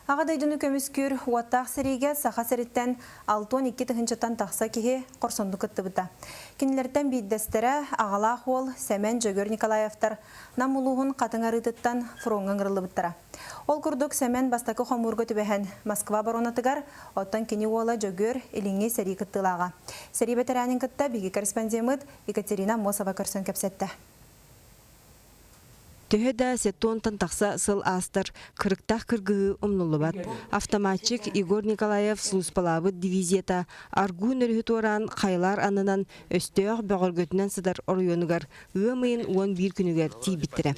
Аҕа дойдуну көмүскүүр уоттаах сэриигэ Саха сириттэн 62 тыһыынчаттан тахса киһи хорсуннук кыттыбыта. Кинилэртэн биирдэстэрэ аҕалаах уол Сэмэн Дьөгүөр Николаевтар Нам улууһун Хатыҥ Арыытыттан фроҥҥа ыҥырыллыбыттара. Ол курдук Сэмэн бастакы хомуурга түбэһэн Москва оборонатыгар, оттон кини уола Дьөгүөр Илиҥҥи сэрии кыттыылааҕа. Сэрии бэтэрээнин кытта биһиги корреспондеммыт Екатерина Аммосова көрсөн кэпсэттэ. Төһө да сетонтан тахса сыл аастар, кырыктаах кыргыһыы умнуллубат. Автоматчик Егор Николаев сулууспалаабыт дивизията Аргун өрүһү туораан Хайлар аннынан өстөөх бөҕөргөтүнэн сытар оройуонугар ыам ыйын 11 күнүгэр тиийбиттэрэ.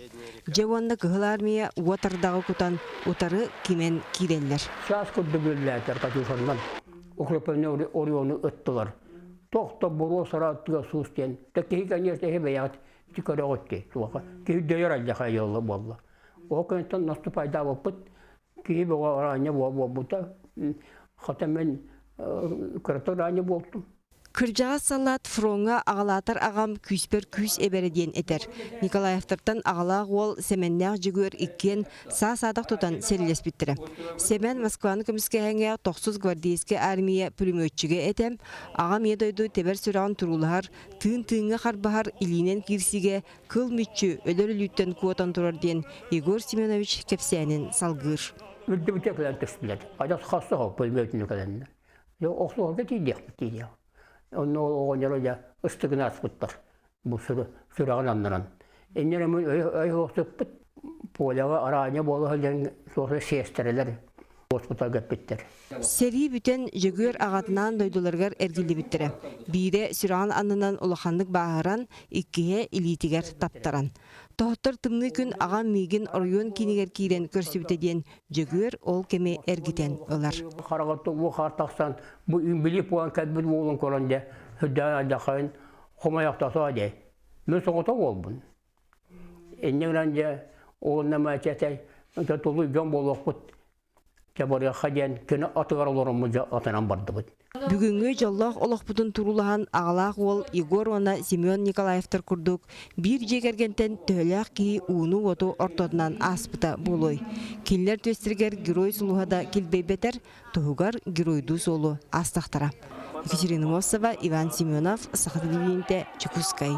Дьэ уонна Кыһыл Армия уот ардаҕы кутан утары кимэн киирэллэр. Чаас курдук үллээтэр Катюшаннан укрепление оройуону ыттылар. Тохто буруо сарааттыга суус диэн. Киһи, конечно, эһи бэйэҕит Ити көрөҕүт дии, туоха. Киһи дөйөр алдьархай айылла буолла. Ол кэнниттэн наступайдаабыппыт, киһи бөҕө араанньа буолбута. Хата мин кырата араанньа буолтум. Кырдьаҕас саллаат фроҥҥа аҕалаатар аҕам күүспэр күүс эбэрэ диэн этэр. Николаевтартан аҕалаах уол Сэмэннээх Дьөгүөр иккиэн саа-саадах тутан сэриилэспиттэрэ. Сэмэн Москваны көмүскээһиҥҥэ тохсус гвардейскай армия пулеметчигэ этэ, аҕам Ийэ дойду тэбэр сүрэҕин туруулаһар тыын тыыҥҥа харбаһар илиинэн киирсиигэ кыл мүччү өлөр өлүүттэн куотан турар диэн Егор Семенович кэпсээнин салгыыр. Үрдүбүтэ кэлэн түстүлэр. Адьас хасса пулеметүнү кэлэннэ. Охсуһарга тиийдиэхпит тиийдиэх. Онно оҕонньоро дьэ ыстыгына аспыттар. Бу сүрэҕин аннаран. Инньэ мин өй охсуппут поляҕа араанньа буола сылдьан суоса сиэстэрэлэр госпиталга эппиттэр. Сэрии бүтэн Дьөгүөр аҕатынаан дойдуларыгар эргиллибиттэрэ. Биирэ сүрэҕин аннынан улаханнык бааһыран, иккиһэ илиитигэр таптаран. Тоһоттор тымныы күн аҕам миигин оройуон киинигэр киирэн көрсүбүтэ диэн Дьөгүөр ол кэми эргитэн ылар. Хараҕар уу хаар тахсан, бу билип буолан кэлбит уолун көрөн дьэ, сүрдээх алдьархайын хомойохтосоо дии. Мин соҕотох уолбун. Инньэ гынан дьэ, уонна мээчэтэй, тулуй дьон буолуохпут Дьэ барыахха диэн күнү атыгар олороммут дьэ атынан бардыбыт. Бүгүҥҥү дьоллоох олохпутун туруулаһан аҕалаах уол Егор уонна Семен Николаевтар курдук биир дьиэ кэргэнтэн төһөлөөх киһи ууну-уоту ортотунан ааспыта буолуой? Кинилэр түөстэригэр герой сулуһа да килбэйбэтэр, туһугар геройдуу суолу аастахтара. Екатерина Мосова, Иван Семенов, Саха телевидениетэ, Чекускай.